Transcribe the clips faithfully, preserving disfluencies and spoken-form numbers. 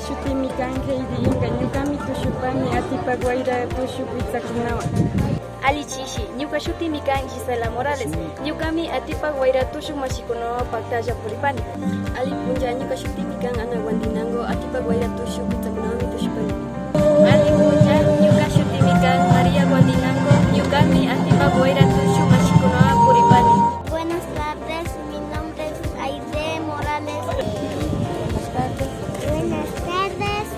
Shutimi kan Heidi Inga, ñukami tushupani Atipak wayra tushuk witsakunawan. Alli chishi, ñuka shutimi kan Gisela Morales, ñukami Atipak wayra tushuk mashikunawan paktalla puripani. Alli puncha, ñuka shutimi kan Ana Guandinango, Atipak wayra tushuk witsakunawanmi tushupani. Alli puncha, ñuka shutimi kan María Guandinango, ñukami Atipak wayra tushuk mashikunawan puripani. Buenas tardes, mi nombre es Aide Morales. Buenas tardes. Buenas tardes.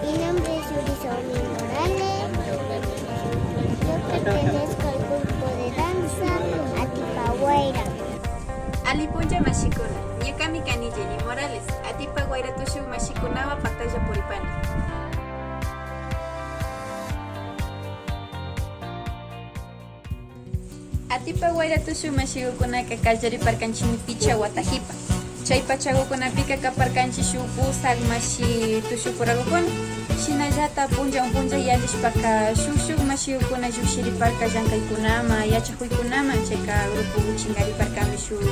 Mi nombre es Yuri Saúl Morales. Yo pertenezco al grupo de danza Atipak wayra. Alli puncha mashikuna, ñukami kani Jenny Morales, Atipak wayra tushuk mashikunawan paktalla puripani. Atipak wayra tushuk mashikukunaka kallariparkanchikmi pichka wata hipa. Chay pachakukunapika kaparkanchik shuk pusak mashi tushuk kurakukuna. Shinallata punchawan puncha yallishpaka shuk shuk mashikukuna llukshiriparka llankaykunaman, yachakuykunaman, chayka grupo chinkariparkami shuk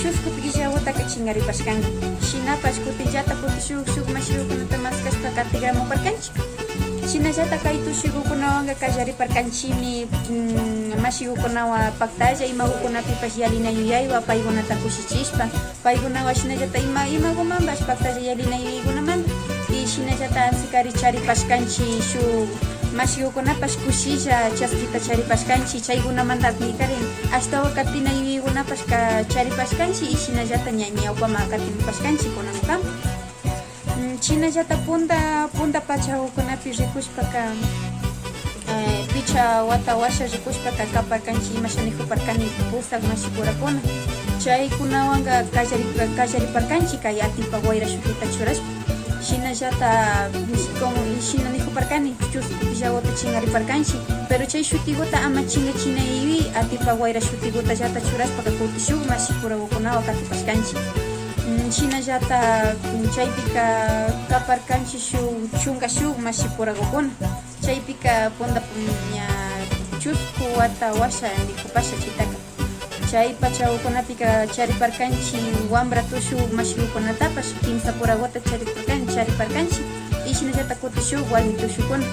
chusku killawataka chinkaripashkanka. Shinapash kutinllata kutin shuk shuk mashikukunata maskashpa katigramuparkanchik. Shinallata kay tushikukunawanka kallariparkanchikmi, mm, mashikukunawan paktalla imakukunapipash yallina yuyaywan paykunata kushichishpa, paykunawan shinallata ima, imakumanpash paktalla yallina yuyaykunamanta. Y shinallata ansikari charipashkanchik shuk mashikukunapash kushilla chaskita charipashkanchik, chaykunamantakmi karin ashtawan katina yuyaykunapash ka-, charipashkanchik y shinallata ña ñawpaman katimupashkanchik kunankaman. Mm, shinallata punta, punta pachakukunapi rikushpaka, eh, pichka wata washa rikushpaka kaparkanchik, imasha nikuparkani, pusak mashikurakuna. Chaykunawanka kallari-, kallariparkanchik kay Atipak wayra shutita churashpa. Shinallata, como shina nikuparkani, chusku killawata chinkariparkanchik, pero chay shutikuta ama chinkachina yuyay, Atipak wayra shutikutallata churashpaka kutin shuk mashikurakukunawan katipashkanchik. Mm, shinallata, mm, chaypika kaparkanchik shuk chunka shuk mashipurakukuna. Chaypika punta, mm, ña chusku wata washa nikupasha chaytaka. Chay pachakukunapika chariparkanchik wambra tushuk mashikukunatapash, kimsa purakuta chariparkan-, chariparkanchik, y shinallata kutin shuk warmi tushukuna.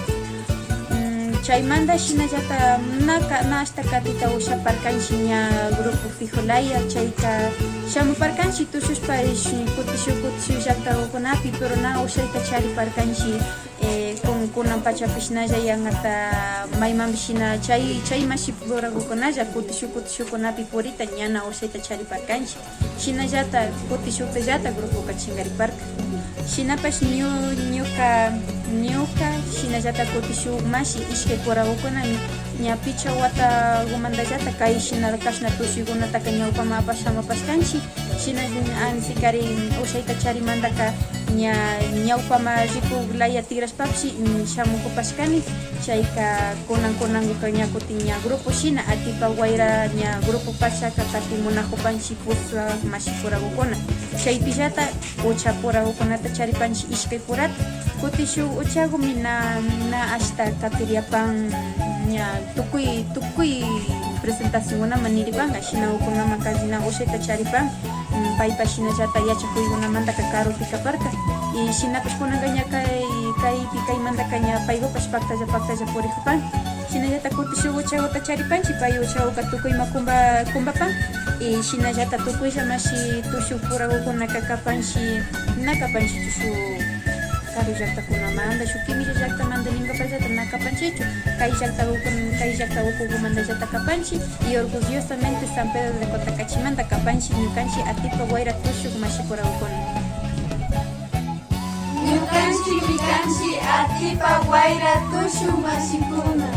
Mm, chaymanta shinallata na ka-, na ashta katita ushaparkanchik ña grupo fijo laya, chayka shamuparkanchik tushushpa, ish, kutin shuk, kutin shuk llaktakukunapi, pero na ushayta chariparkanchik, eh, kun-, kunan pachapi shinalla yankata maymanpi shina chay, chay mashipurakukunalla kutin shuk, kutin shukkunapi purita ña na ushayta chariparkanchik. Shinallata kutin shuktallata grupoka chinkariparka. Shinapash ñu-, ñuka, ñuka, shinallata kutin shuk mashi ishkay purakukunami ña pichka watakumantallata kay shina kashna tushuykunataka ñawpaman apash shamupashkanchik. Shina ansi karin ushayta charimantaka ña ñawpaman rikuk laya tikrashpapish, mm, shamukupashkani. Chayka kunan, kunankuka ña kutin ña grupo shina Atipak wayra ña grupo pachaka katimunakupanchik pusak mashipurakukuna. Chaypillata ucha purakukunata charipanchik ishkay purata. Kutin shuk uchakumi na, na ashta katiriapan ña tukuy, tukuy presentacionkunaman niripanka, shinakukunaman casi na ushayta charipan. Mm, paypash shinallata yachakuykunamantaka karupi kaparka. Y shinapash kunanka ña kay, kaypi kaymantaka ña paykupash paktalla, paktalla purikupan. Shinallata kutin shuk uchakuta charipanchik, pay uchakuka tukuyman kumpa-, kumpapan. Y shinallata tukuylla mashi tushuk purakukunaka kapanchik, na kapanchikchu shuk karu llaktakunamanta, shuk kimilla llaktamanta ninkapallata na kapanchikchu. Kay llakta ukun-, kay llakta ukukumantallata kapanchik y orgullosamente San Pedro de Cotacachimanta kapanchik ñukanchik Atipak wayra tushuk mashipurakukuna. Ñukanchikmi kanchik Atipak wayra tushuk mashikuna.